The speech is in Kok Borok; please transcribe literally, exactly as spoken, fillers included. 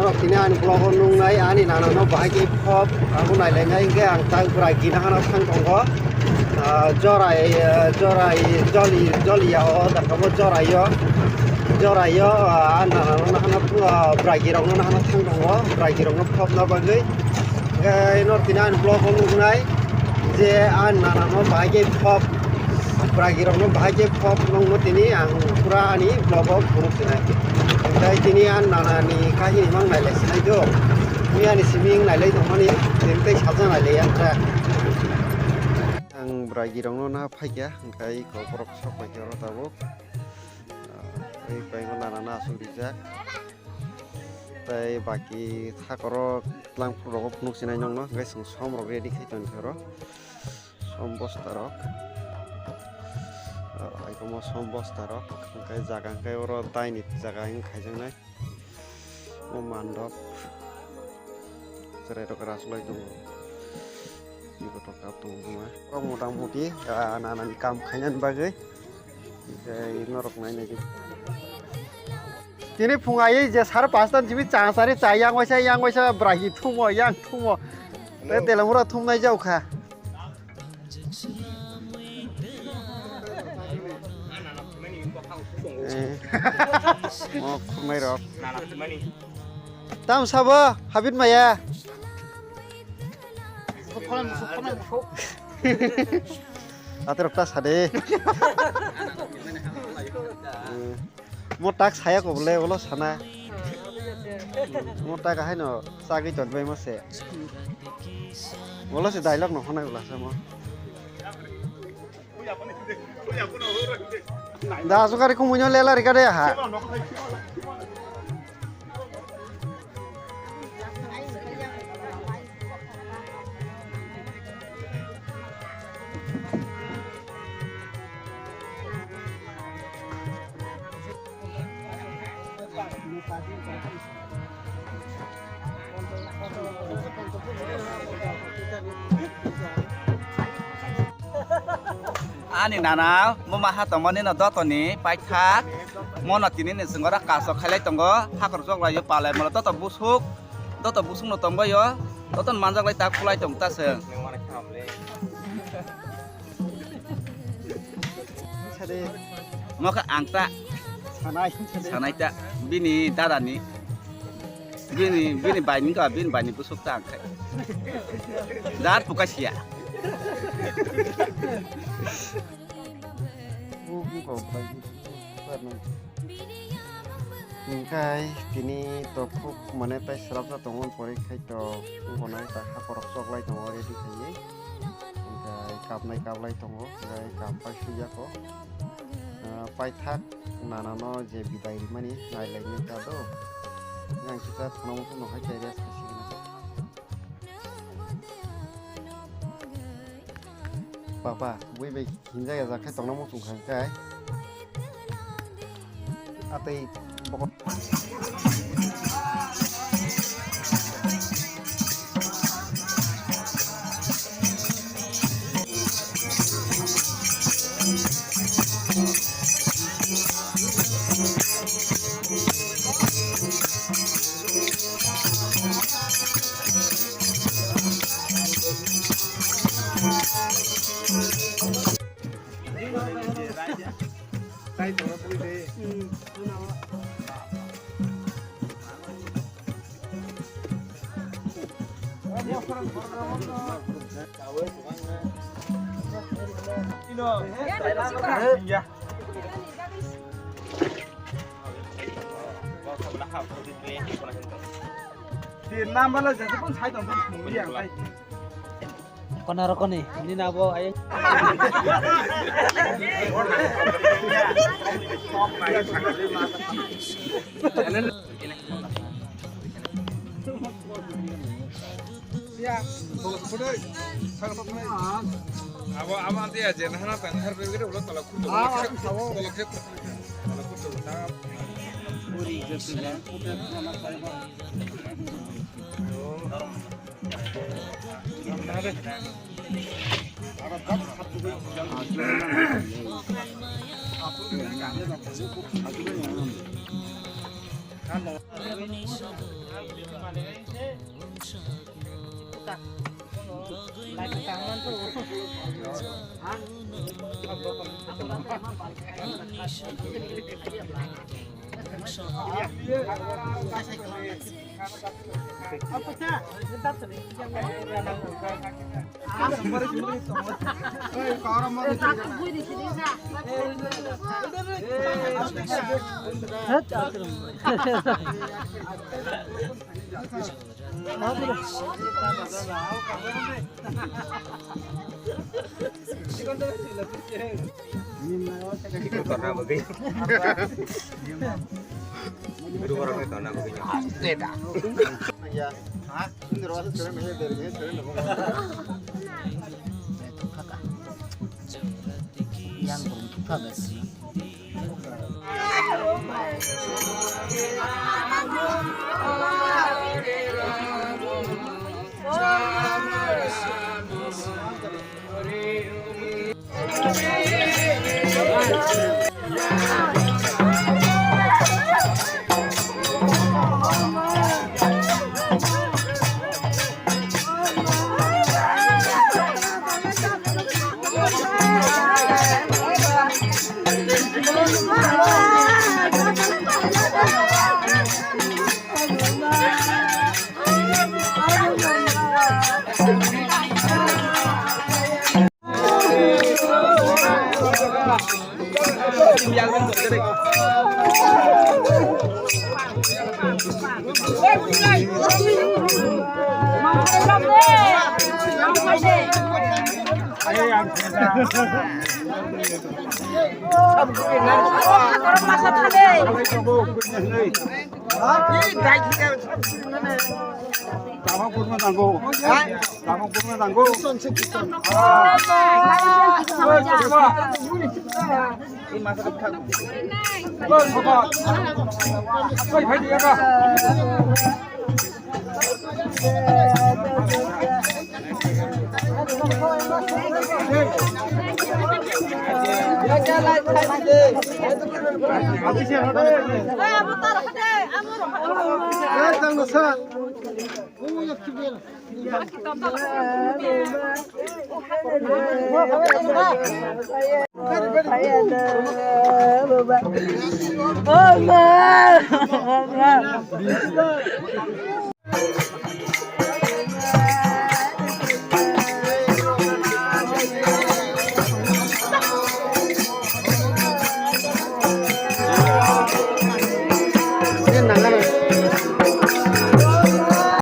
Norok tini ani vlog o nungnai ani nana no bahai khe phop abo nailainai hwnkhe ang tak bwrai gina hana thang tongo. Ah, jorai, ah, jorai, joli, joli ya o, dakabo jorai o, jorai o, ah, ani nana no hana, ah, bwrai girok no hana thang tongo, bwrai girok no phopna bagwi. Hwnkhe norok tini ani vlog o nuknai je ani nana no bahai khe phop, bwrai girok no bahai khe phop nongno tini ang pura ani vlog o phunuk sinai. Hwnkhe tini ani nana ni kahini mang nailai sinai do. Tini ani simi wng nailai tongmani, tini tei sajak nailai ya wngkha. Ang bwrai girok no na phaikha, hwnkhe kok borok sok paikha oro tabuk. Ah, tei paino nana no aswk rijak. Tei baki thak oro twlang phuru rogo phunuk sinai nokno, hwnkhe chwng som rok ready khai tongkha oro. Som bosta rok. Ah, aikomo som bosta rok. Hwnkhe jaga hwnkhe oro daini jaga wng khaijaknai. O mandop. Cherai rok rasulai tongo. Bibo to kap tongo buma. Rok mota moti, ah, nana ni kam khainani bagwi. Tei norok nai nai di. Tini phung ai je sar pasta ni simi chang sari cha yang waisa yang waisa brahi thumo yang thumo. Te telamura thumnai jau kha. Eh. Mo khumai rok. Tam sabo habit maya. Aterok ta sade. Mo tak saya ko bole, ulo sana. Mo tak hai no, sagwi ton bai mo se. Ulo se dialogue no hona ulo se mo. Da sukari kumunyo lela rika de ha. Ani nana, mo maha tongmani no dotoni paithak, mono tini ni singora kaso khailai tongo, hakor chok lai palai molo doto busuk. Doto busung no tongbaio, doto manjak lai tak kulai tong ta se. Sade. Mokha ang ta. Sanai, sade. Sanai ta. Bini dada ni. Bini, bini bai ni ka, bini bai ni busuk ta ang khai. Dar puka sia. Bu, bu ko bai. Hingkai tini to khuk mane tai srapsa tongo, pore khai to wngkha nai ta hakorok choklai tongo ready khaiwi. Hingkai kapnai kaplai tongo, hingkai kam pai sui jako. Ah, paithak nana no je bidai rimani nailainai ta do. Yang kita thangna muchung no hai khe rest khai sigina. Papa, bui bai hinjak ya, jak khe tongna muchung kha khe. Atei bokol. Kono rokoni, nini abo ayang. Abo ama dia je nahana tang har bebere ulo tala kuto. Ah, aku tahu. Tala kuto. Puri je sudah. Itu karena begini. Itu orang itu karena begini. Ada dah. Ya. Hah? Ini rasa sering ini dari ini sering dong. Yang belum buka, guys. Tamo kurma tanggo. Tamo kurma tanggo.